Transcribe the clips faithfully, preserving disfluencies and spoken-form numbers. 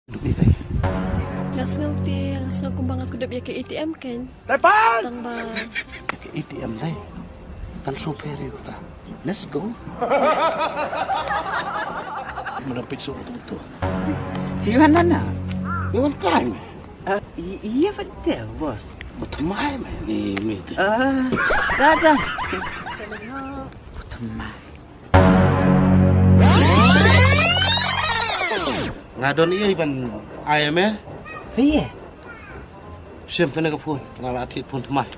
Dep ïa kai. Nga sngew te, nga sngew kumba nga kudep ïa ka A T M kan. Tepan! Tang ba ïa ka A T M dei. Kan shu peri uta. Let's go. Mula pitsu tu tu. Siwan nana. Iwan kai. Ah, i-, iya betul, bos. Betemai mai ni mi tu. Ah, dah, dah. Betemai. Nga don ïa ban ai me. Iya. Sim pene ka phone, nga la thied phone tmai.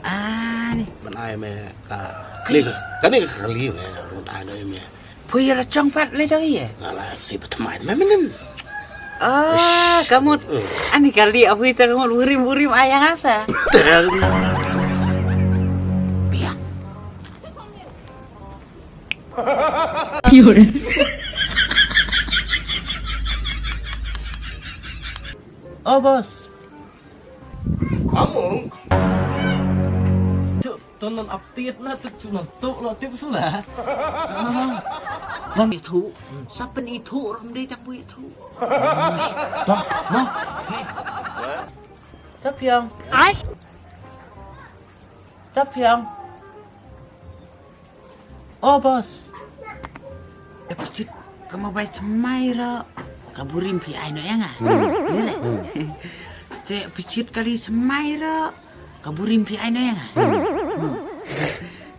Ah, ni. Ban ai me ka. Ni ka, ka ni ka kali me, ban ai me. Phu ïa la chong pat le dang ïa. Nga la si ba tmai me minin. Ah, ka mut. Hmm. Ani kali a phu ïa ta ka mut burim burim ai ïa nga sa. Biang. Oh, bos. Among. Cuk, ton nan update na tu, cuk, nan tu lo tip sula. Bang itu, siapa ni itu orang dia tak buat itu. Dah, mah. Tapi yang. Ai. Tapiang. Oh, boss. E phi chit, ka ma bai tmai ra. Ka burim phi ai no ïa nga. Te phi chit kali tmai ra. Ka burim phi ai no ïa nga.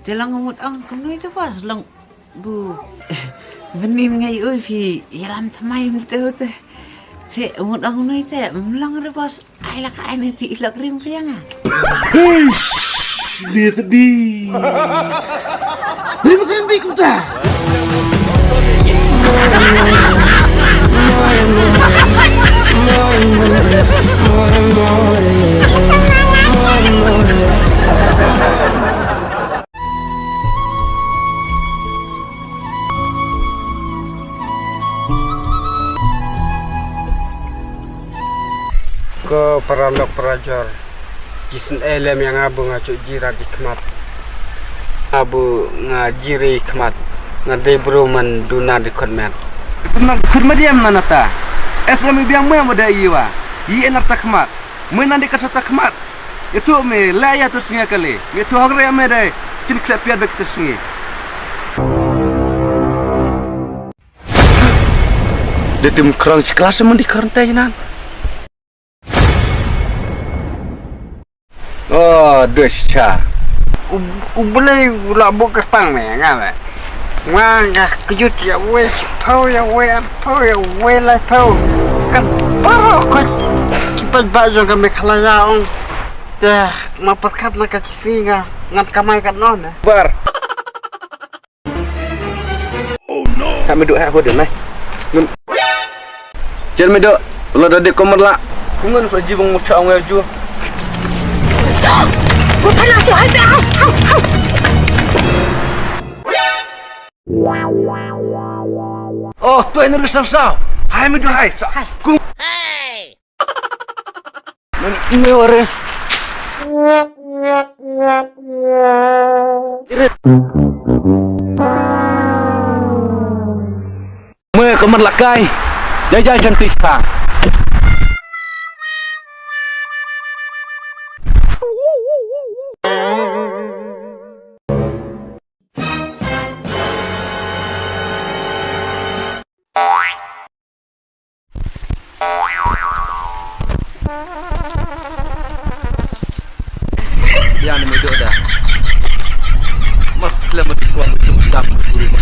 Te lang mut ong kumno ïa te, boss, lang Bu. Benin ngai ui phi ïalam tmai mte ute. Te mut ong nui te mlong re, boss. Ai la ka ai nui ti ilok rim phi ïa nga. Eish, ni te di. Rim kren di kumta. Ko paralok parajor, jisn e lem ïa nga ba nga ju jira di khmat. Nga ba nga jira i khmat, nga dei bru man duna di khot met. Khot met ïa nga nata. Es lem i biang me ba dei i wa. I en arta khmat. Me nan di ka sota khmat. Ïathuh me, la ïa tu sngi kali. Me tu hok re me dei. Chin khlep piat bek tu sngi. Dei tim krang chikla se mandi krang tai nan. Oh, dei cha. U, u Blei u la buh kyrpang me nga me. Nga nga kjut ïa wei shiphew ïa wei arphew ïa wei laiphew. Kat baroh ko ki paidbah jong ka Meghalaya ong. Te ma pyrkhat na ka chisngi nga ngan kamai kat noh ne. Bar. Ka me duh ha ho de nai. Ngun. Chen me duh. Lo da de ko mar la. Ngun so ji bang mucha ong aju. Oh, tu energi sang sa. Hai me duh hai. Sa. Kung. Hey. Mwe kamar lakai. Jai jai chanti sa. Ïa ni me doh da. Mak khlem ma dei kwah ma dei dam guru ma.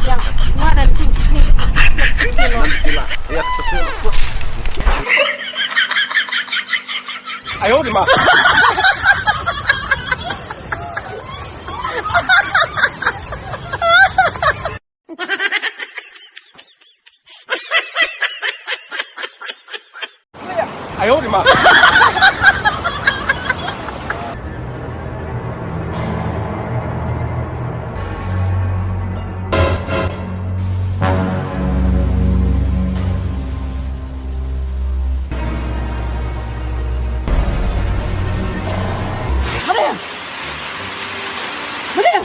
Ïa, ma dan king. Nanti lah. Ïa, betul. Ayo, di ma. Ayo, di ma. Madam! Madam!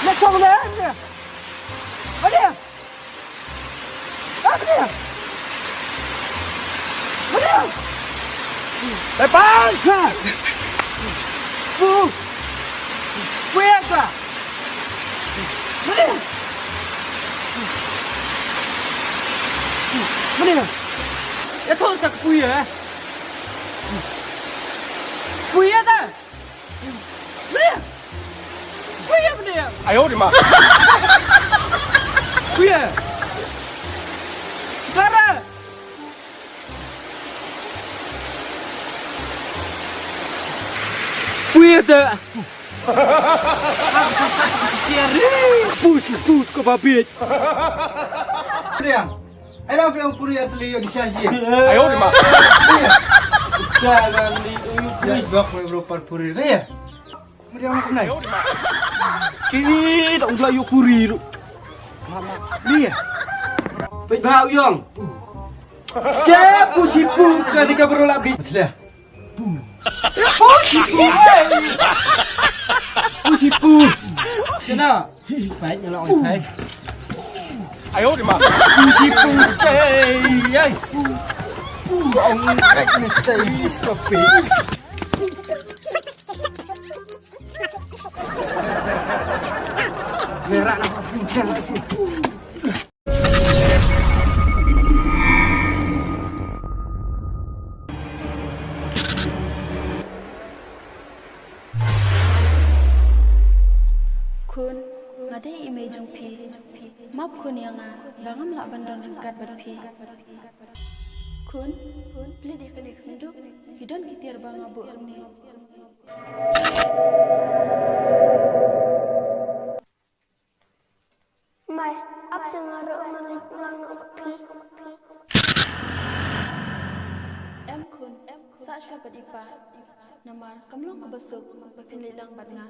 Let's go, madam! Madam! Lepas! Ha! Pu! Pu ya ka? Mana? Mana? Ya thor tak pu ya. Pu ya ta? Mana? Pu ya mana? Ayo di ma. Pu ya. Bara. Pu ya ta? Pus, pus ko babit. Priang. Ai lam priang puri atli yo di syaji. Ayo di ma. Jangan di uyu puri bak puri bro par puri. Kaya. Priang mak nai. Ayo di ma. Ti dong la yo puri. Mama. Ni. Pit bau yong. Che pusi pu ka di ka bro la bi. Pusi pu. Pusi pu. Sina. Pai nyala oi pai. Ayo di ma. Pusi pu. Che. Ai. Ong ni che iska pe. Merah nak. Khun, nga dei i mei jong phi. Map khun ïa nga ba ngam lah ban don ryngkat bad phi. Khun, plie dei kane ka synduk, ki don ki tiar ba nga buh hangne. Mei, ap te nga ruh ngan leit lang noh bad phi. Em khun, sah shuwa bad i pa. Namar kam long kaba suk ba phin leit lang bad nga.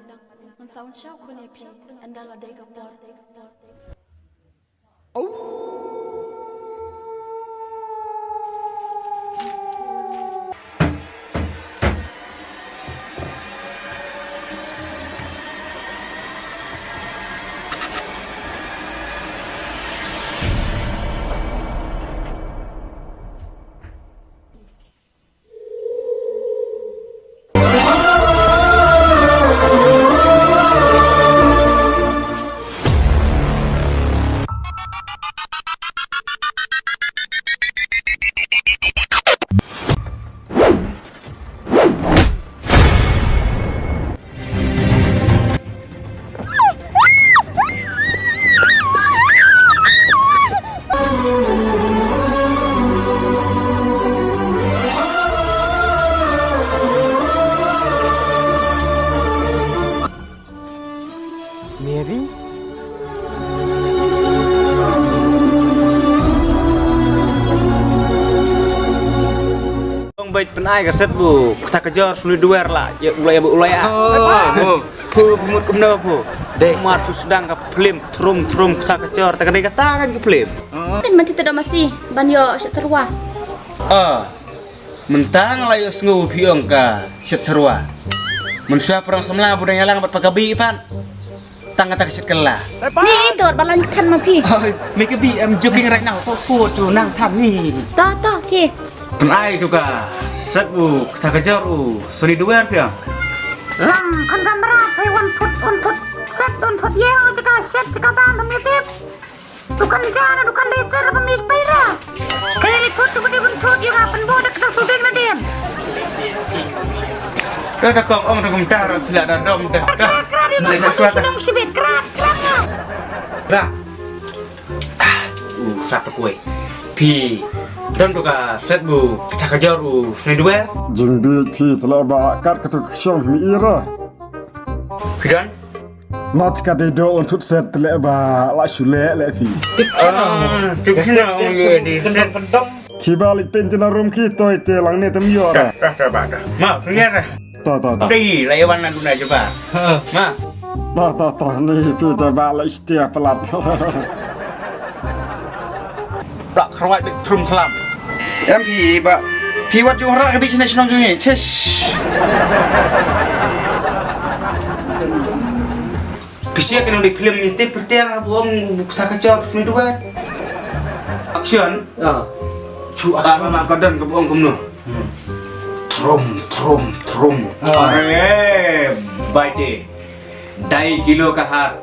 Ngan sa wan shaw khun ïa phi ynda la dei ka por. Mary? Ong beit pynai ka set bu kata ka jor suli duer la ya ulai ya ulai ah. Oh, oh. Phu phu mut kumno phu. Dei. Mar su sedang ka film thrum thrum kata ka jor ta ka dei kata kan ka film. Kan mati ta da masi ban yo shet serwa. Ah. Mynta nga la ïohsngew phi ong ka shet serwa. Mynshuwa prong samla bu dang ïalang bad pa ka bi pat. Tang kata ka shet kylla. Ni dor ba lan than ma phi. Oi, me ka bi, I'm joking right now. To phu to nang than ni. To to ki. Pynai to ka set bu kata ka jor u Sony Duer phi ong. Lam kan kamera phi wan thut wan thut set wan thut ye ong jaka set jaka bam phi tip. Dukan jana, dukan desa, apa mis paira. Kaya ni thot tu benda pun thot dia apa bo dak dak sudah madem. Dah dah kong ong dah kumta dah sila dah dom dah dah. Krat krat ni dah dah dah. Sunung sibit krat krat. Dah. Uh, sat kuai. Phi don tu ka set bu kita kejar u Sony Duer. Jing bi phi telah ba kat ketu kesiong mi ira. Phi don? Nat ka dei do un tut set leh ba la shu leh leh phi. Tik channel. Ah, tik channel. Ki ba leh pin tina room ki toi te lang ne tem yor. Dah, dah, dah, dah. Ma, phi dah. Ta, ta, ta. Dei, la iwan na duna jeba. Ha. Ma. Ta, ta, ta, ni phi te ba la istia pelat. Bla khrwai bit thrum slam. Em phi ba. Phi wat jong ra ka bi chine chnong jong ngi. Chesh. Phi sia kano di film ni tip pertiang la buong bu kata kacor sini dua. Action. Ah. Chu action. Ka don kaba ong kumno. Hmm. Trum, trum, trum. Ah. Are, bai te. Dai kilo ka hat.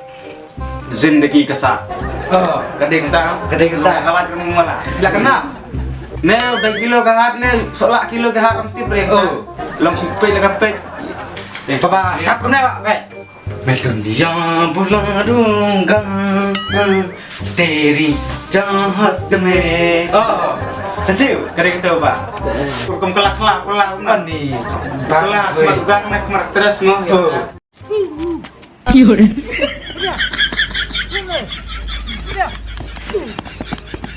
Zindagi ka sat. Oh. Ka dei kata. Ka dei kata. Ka lait ka mala. Sila kena. Ne dai kilo ka hat ne, sola kilo ka hat ram tip re. Oh. Long si peit la ka peit. Eh. Baba, sat ne ba, peit. मैं दुनिया भुला दूंगा, तेरी चाहत में। Oh. Setuju? Ka dei kata ba. Kum kelak kelak kelak. Ani. Kelak, mak gang nak mak terus mo. Oh.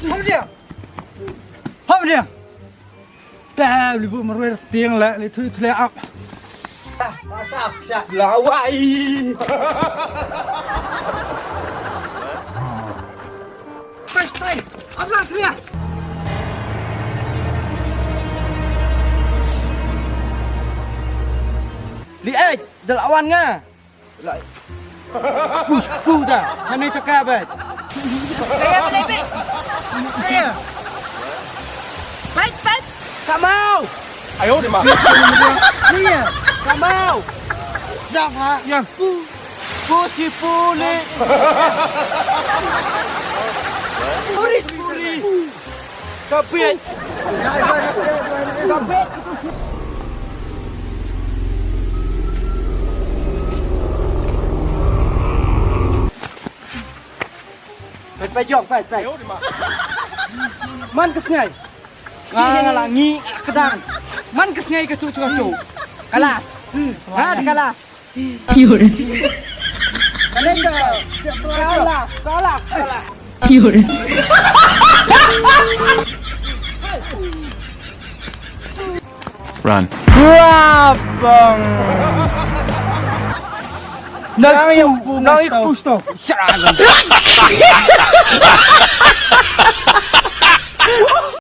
Hop dia. Hop dia. Tam li bu marwei tiang la li thui thui ap. Lawai. Stai, stai. Ap la thui. Li ai, dal awan nga. Lai. Push, push dah. Sana cakap, bet. Saya, saya, bet. Saya. Bet, bet. Tak mau. Ayo, dia mah. Iya. Tak mau. Dah, Pak. Ya. Push, push, push, ni. Puri, puri. Ka bieit. Ka bieit. Peit, peit, jong, peit, peit. Man ka sngi. Nga la ngi ka dang. Man ka sngi ka chu chu chu. Kalas. Nga kalas. Fiore. Kalah, kalah, kalah. Fiore. Run. Lapang. Nang yang push to. Nang yang push to.